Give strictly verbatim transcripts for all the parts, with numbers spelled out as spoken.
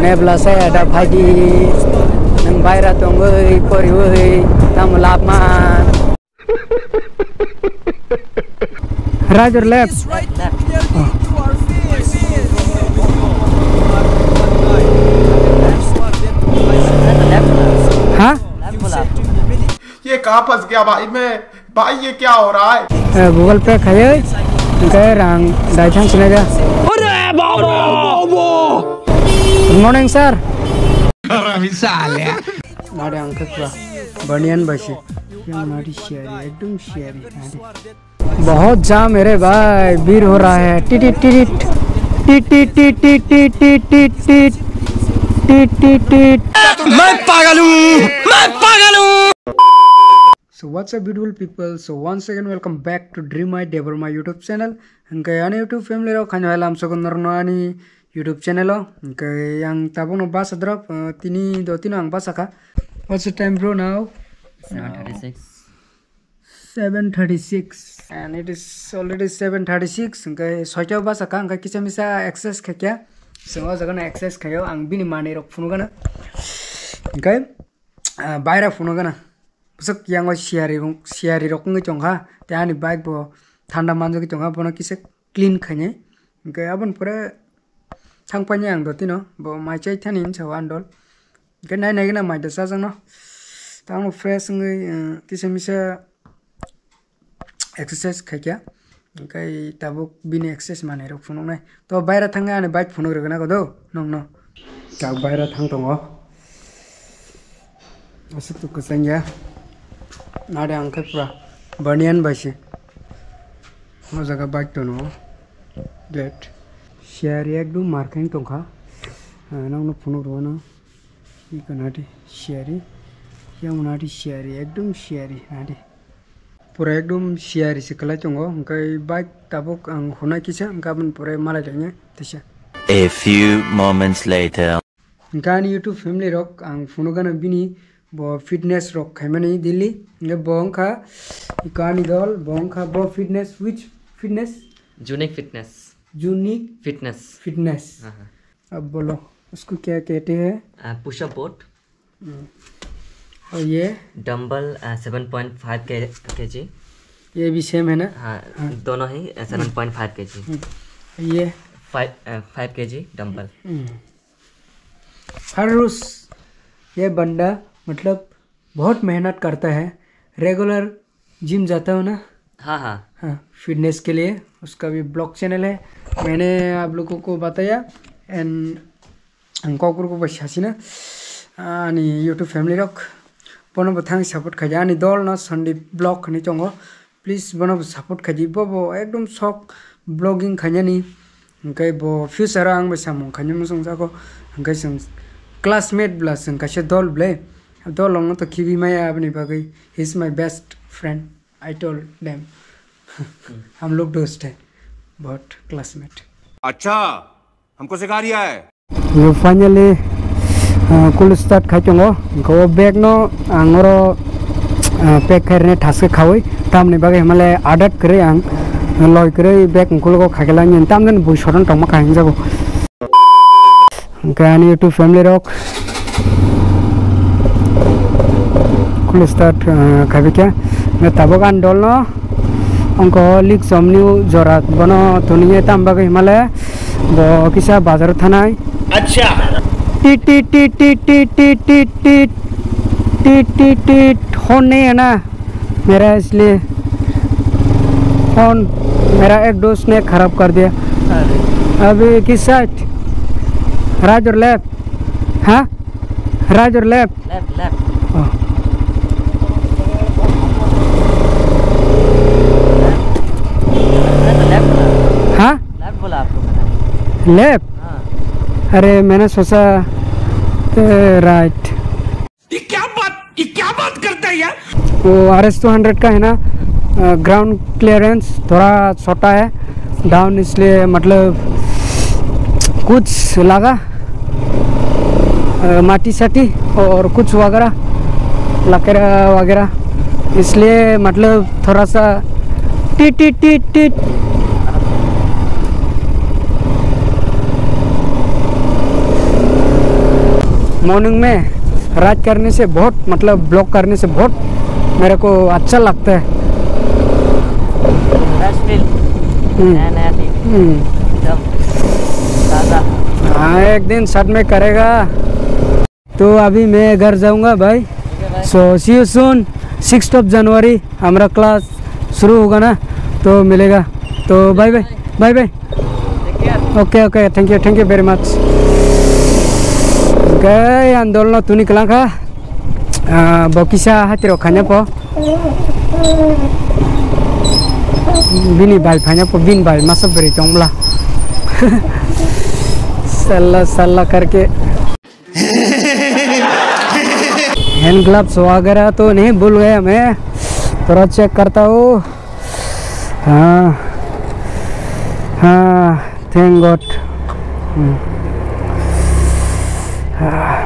Nebla saya da phaidi, nang baira tongoi, porioi, tamo lab man. Right or left? Oh. Huh? ये कहाँ फंस गया भाई मैं? भाई ये क्या हो रहा है? Eh, Google Pay khaioi, hingke rang dai thang sinai ja. Good morning, sir. Nari ang khe pura baniyan bai se. Yang nari siyari, ekdom siyari, nari. बहुत जाम है रे भाई, भीड़ हो रहा है। टिटिट टिटिट, टिटिट टिटिट, टिटिट टिटिट, टिटिट टिटिट। मैं पागल हूँ, मैं पागल हूँ। So what's up, beautiful people? So once again, welcome back to Dream My Deborma YouTube channel. Hingke ani YouTube family rok khaino hai lamsokon norno ani YouTube channel o. Hingke yang tabukno basa drop, eh, tini do tino ang basa kha. What's the time, bro, now? Seven thirty-six. Seven thirty-six, and it is already seven thirty-six. Hingke soita basa kha, hingke kisa misa exercise khaikya. So o jaga no exercise khaio, ang bini manwi rok phunukgana. Hingke, ah, baira phunukgana. Bwswk yango siyari rok, siyari rok wngwi tongkha. Tei ani bike bo thanda manjagwi tongkha, bono kisa clean khainai. Hingke aboni pore thang painai ang dotino, bo mai chai thani hinwi sao ani dol. Hingke nai nai gana mai da chajakno. Tamo fresh wngwi, eh, kisa misa exercise khaikya. Hingke tabuk bini exercise manwi rok phunuknai. To baira thangwi ani bike phunuk rwgwna kodo nongno. Kak baira thang tongo. Aswk to kwchangya. Nade ang khe pura baniyan bai se. O jaga bike tono. That. Siyari ekdom markheng tongkha. Ah, nokno phunuk rwano. Iko nadi siyari. Yang nadi siyari. Ekdom siyari nadi. Pura ekdom siyari se kwlai tongo. Hingke bike tabuk ang hunai kisa. Hingke aboni pore malai lainai tisa. A few moments later. Hingke ani YouTube family rok ang phunukgana bini bo fitness rok khaimani daily. Hingke bo wngkha iko ani dol, bo wngkha bo fitness, which fitness? Unique Fitness. Unique Fitness. Fitness. Aha. Ab bolo, usko kya kehte hai? Ah, push-up board. Hmm. Aur ye? Dumbbell, ah, seven point five K, K G. Ye bhi same hai na? Haan, haan. Dono hi, ah, seven point five K G. Hmm. Ye? Five, ah, five K G dumbbell. Hmm. हर रोज ये बंदा मतलब बहुत मेहनत करता है, regular gym जाता हो ना? हाँ, हाँ। हाँ, फिटनेस के लिए उसका भी ब्लॉग चैनल है, मैंने आप लोगों को बताया। And ang kokor kokbai sasina ani YouTube family rok, bono bo thang support khaidi ani dol no Sandeep Vlog hinwi tongo. Please bono bo support khaidi, bo bo ekdom sok vlogging khainani. Hingke bo future o ang bai samung khainani muchung jago. Hingke chwng classmate bla chwng kaisa dol ble. Dol rokno to khibi maya aboni bagwi. He is my best friend. I told them. हम लोग दोस्त हैं, बहुत classmate। अच्छा, हमको सिखा रिया है। Yo, finally, ah, cool start khai tongo. Hingke o bag no ang oro, ah, pack khai rwna thaske khaui. Tamni bagwi himale adat kwrwi ang loi kwrwi bag ungkulgo khaikhe lai nini tamjani bui soron tongma kha hinjago. Hingke ani YouTube family rok cool start, ah, khaibikha. Hingke tabuk ani dol no ongko lik somni jora bono toniye tam bagwi himale. Bo kisa bazar thanai. Acha. Tit, tit, tit, tit, tit, tit, tit, tit, tit, tit, tit, tit, tit, tit, hon nahi hai na, mera isliye, hon, mera ek dost ne kharab kar diya. Abhi kis side? Right or left? Huh? Right or left? Left, left. Oh. Left, left बोला। हाँ? Left बोला आपको मैंने। Left? हाँ। अरे, मैंने सोचा, ए, right। ये क्या बात, ये क्या बात करता है यार? वो आर एस टू हंड्रेड का है ना, अ, ग्राउंड क्लियरेंस थोड़ा छोटा है, डाउन, इसलिए मतलब कुछ लगा, अ, माटी साटी और कुछ वगैरह, लकड़ा वगैरह, इसलिए मतलब थोड़ा सा tit, tit, tit, tit. Morning में राइड करने से बहुत, मतलब, ब्लॉग करने से बहुत मेरे को अच्छा लगता है। Fresh feel. हम्म। नया नया दिन। हम्म। एकदम ताज़ा। हाँ, एक दिन साथ में करेगा। तो अभी मैं घर जाऊंगा भाई। ठीक है भाई। So see you soon, sixth of January हमारा क्लास शुरू होगा ना, तो मिलेगा। तो bye bye. Bye bye. Take care. Okay, okay, thank you, thank you very much. Gai andolno tuni kelangkha. Ah, bokisa hatiro khanya po. Bini bai phanya po, bini bai masa beri tongmla. Salla salla karke. Hand gloves वगैरह तो नहीं भूल गए हमें, थोड़ा चेक करता हूँ। हाँ, हाँ, थैंक गॉड। हम्म। हाँ।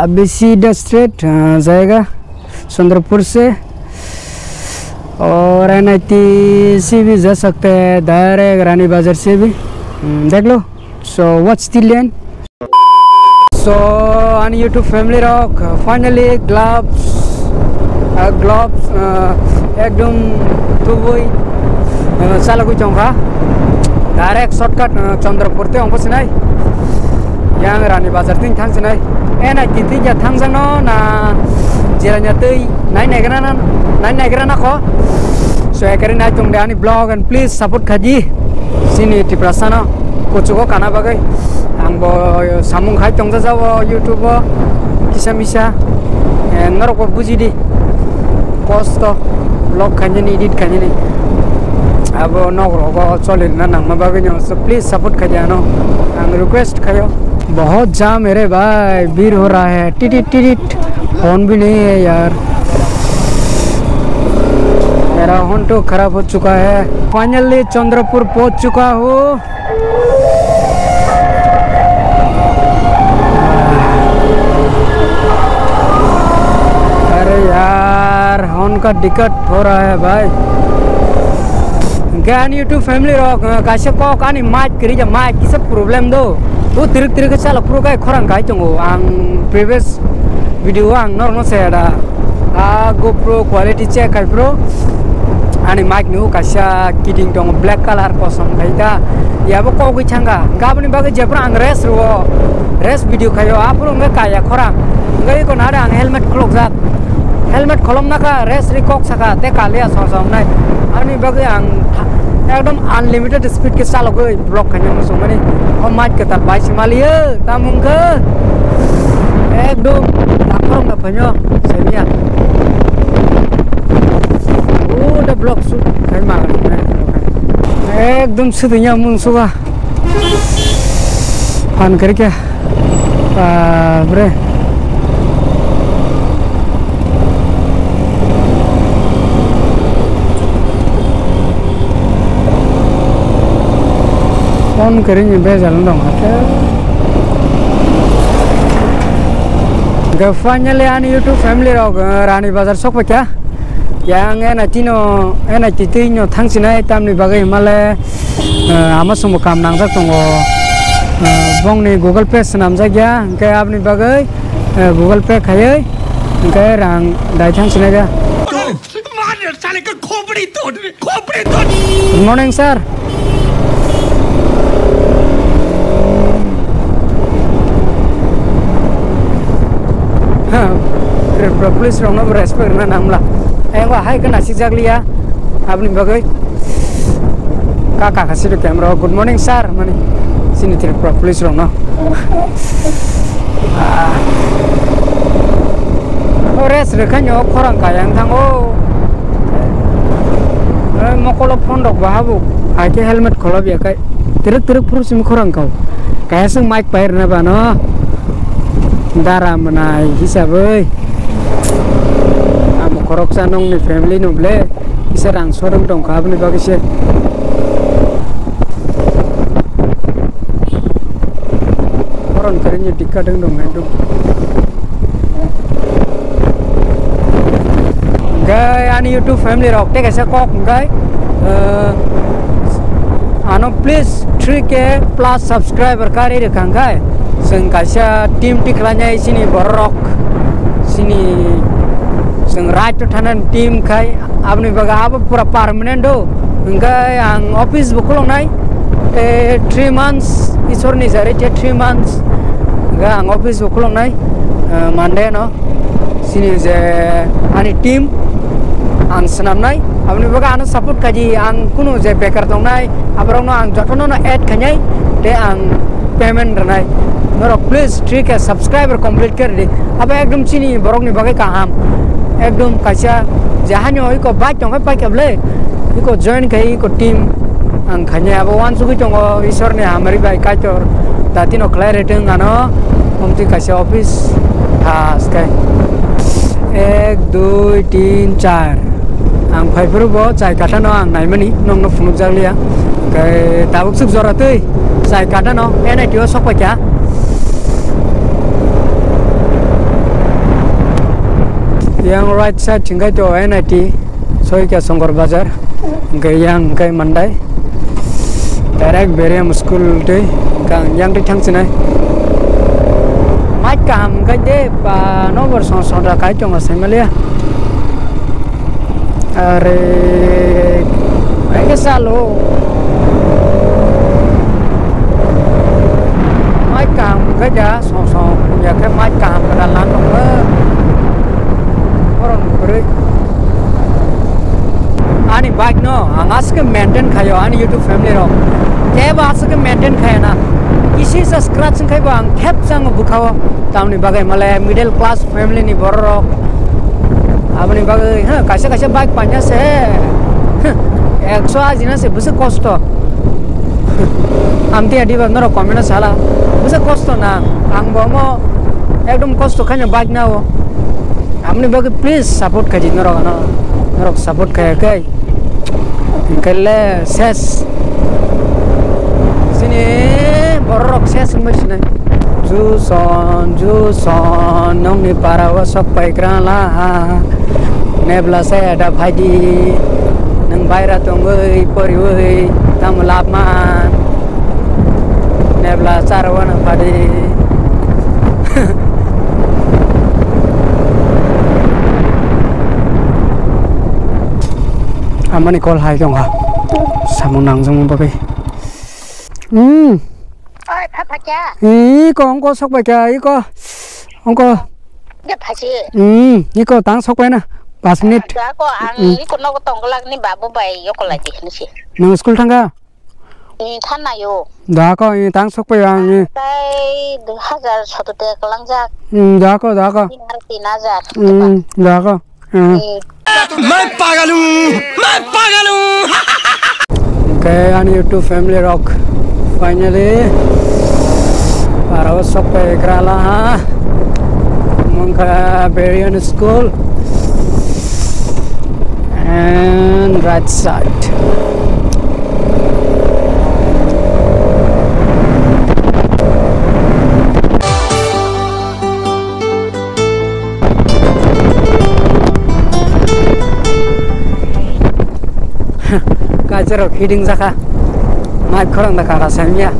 अभी सीधा स्ट्रेट, हाँ, जाएगा चंद्रपुर से और एन आई टी से भी जा सकते हैं, डायरेक्ट रानी बाजार से भी। हम्म, देख लो। So watch till end. So ani YouTube family rok, finally gloves, uh, gloves, uh, ekdom tubui, uh, chalagui tongkha. Direct shortcut, uh, Chandrapur te ongkha sinai. Yang Rani Bazar tin thang sinai. Ena kiti ya thang jano na jiranya tei nai negra na, nai negra na ko. So ekari nai tong de ani vlog and please support khaji. Sini Tiprasa no kuchugo kana bagwi. Ang bo samung khai tongja jao YouTube o kisa misa. Eh, norok bo buji di. Post to vlog khainani, edit khainani. Abo nok rogo choli na nangma bagwi no. So please support khaji ano. Ang request khayo. बहुत जाम है रे भाई, भीड़ हो रहा है। टिटिट टिटिट। फोन भी नहीं है यार। मेरा फोन तो खराब हो चुका है। फाइनली चंद्रपुर पहुंच चुका हूँ। अरे यार, फोन का दिक्कत हो रहा है भाई। Gan YouTube family rok, eh, kaisa kok ani mic kwrwi ja, mic kisa problem do. O tirik tirik khe chalok phuru kai khorang kai tongo. Ang previous video ang norokno saya da. A GoPro quality check khai phuru ani mic no kaisa kiting tongo, black color kosom khai ta. Yabo kok wi thanga. Gaboni bagwi jephuru ang rest rwo. Rest video khayo. Aphuru wngkha kaya khorang. Wngkha iko nada ang helmet khulokjak. Helmet kholom naka, rest ri kok saka, te kalia song song nai. Ani bagwi ang tha-, ekdom unlimited speed ke chalogwi vlog khaina muchung mani. O mic kwtal bai se maliyo, tamung khe. Ekdom dangkorong da phaino, semiya. O da vlog shoot khai ma. Ekdom sudhinya mung suga. Phan kari kya? Babre. Phone kering ni bejal dong hake. Ga finally ani YouTube family rok, eh, Rani Bazar sok paikha. Yang N I T no, N I T twi no thangsinai tamni bagwi himale, eh, ama sumbo kam nangjak tongo. Eh, bongni Google Pay swnamjak ya, hwnkhe aboni bagwi, eh, Google Pay khaiwi, hwnkhe rang dai thangsinai ya. Good morning, sir. Ha, Tripura police rokno respect rwna nangla. Ayang hai khna sijak liya, aboni bagwi kaka khasi camera, "Good morning, sir," mani sini Tripura police rokno. Ah. O rest rwkhaino khorang kayang thango. Eh, mokolo phone rok bahabu. Hai khe helmet kholob ya kai. Tirik tirik phuru simi khorang kau. Kaya swng mic pai rwna bano. Dara mwnai hisabwi. Amo khoroksa nongni family no ble. Kisa rang sorong tongkha aboni bagwi se. Koron kari ni dikka deng dong hai dong. Hwnkhe ani YouTube family rok tei kaisa kok hwnkhe, eh, ano please three K plus subscriber kari rwkha hwnkhe chwng kaisa team tikhlainai chini bororok, chini chwng right to thanani team khai aboni bagwi abo pura permanent o. Hwnkhe ang office bo khuloknai, eh, three months, Isorni jare khe three months hwnkhe ang office bo khuloknai, eh, Monday no. Chini je ani team ang swnamnai, aboni bagwi ano support khaidi, ang kunu je bekar tongnai, aborokno ang jotono no add khainai, tei ang payment rwnai. Norok please three K subscriber complete khe rwdi. Abo ekdom chini borokni bagwi kaham. Ekdom kaisa je hani iko bike tongkhe bike kable, iko join khai iko team ang khainai. Abo uansugwi tongo Isorni hamari bai Kaitor datino khlai rwtwng ano. Omtwi kaisa office thaskhe. Ek, dui, tin, char. Ang phaiphuru bo chai katano ang naimani, nokno phunukjak liya. Hwnkhe tabuk swk jora twi chai katano N I T o sokpaikha. Yang right side hwnkhe to N I T. Soika Songkor Bazar, hwnkhe yang hwnkhe Mandai. Direct Beriam school twi, hwnkhe ang yang twi thang sinai. Mic kaham hwnkhe de ba nokbar song song da kai tongo saimaliya. Are, hwnkhe salo. Mic kaham hwnkhe da. Song song ya khe mic kaham kwtal lang tongkhe. Borok ni kwrwi. Ani bike no ang aswk khe maintain khaio ani YouTube family rok. Kebo aswk khe maintain khaya na. Kisi sa scratch wngkhai bo ang khep chango bwkhao. Tamni bagwi male middle class family ni borok rok. Aboni bagwi, ha, kaisa kaisa bike paina se. Ekso ajina se bwswk kosto. Amtwi adiba norok comment o sala. Bwswk kosto na. Ang bo omo ekdom kosto khaino bike nao. Aboni bagwi please support khaidi norok ano. Norok support khaya khe. Hwnkhe le ses. Chini bororok ses wngbai sinai. Juson, Juson, nongni para o sok pai gra la. Nebla se da phaidi. Nwng baira tongwi, poriwi, tamo labman. Nebla charo wano padi. Amani call hai tongkha. Samung nangjakmani bagwi. Hmm. Oi, pha pha kya? Iko, ongko sok pai kya, iko. Ongko. Dia pha si. Hmm, iko tang sok pai na. Pas minute. Da ko ang Hmm. iko nogo tongglak ni babu bai yokol lagi ni si. Nang school thangka? Ni thana yo. Da ko, ni tang sok pai ang ni. Tai dui hajar soto te kalangjak. Hmm, da ko, da ko. Tin har tin hajar. Hmm, da ko. Hmm. Ni. Mai pagalung, mai pagalung. Okay, ani YouTube family rok. Finally, parao sok pai gra la ha. Mongkha Berian School. And right side. Kaisa rok hiding jaka. Mai khorang da kaka sanya.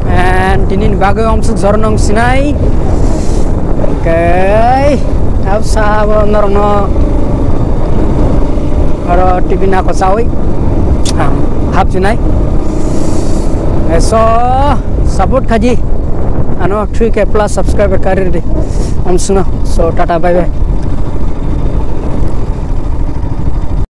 And tini ni bagwi omsuk jor nong sinai. Okay. Absa abo norokno oro T V nako chawi ang hap sinai. So support khaji ano three K plus subscriber kari di. Omsukno. So tata bye bye.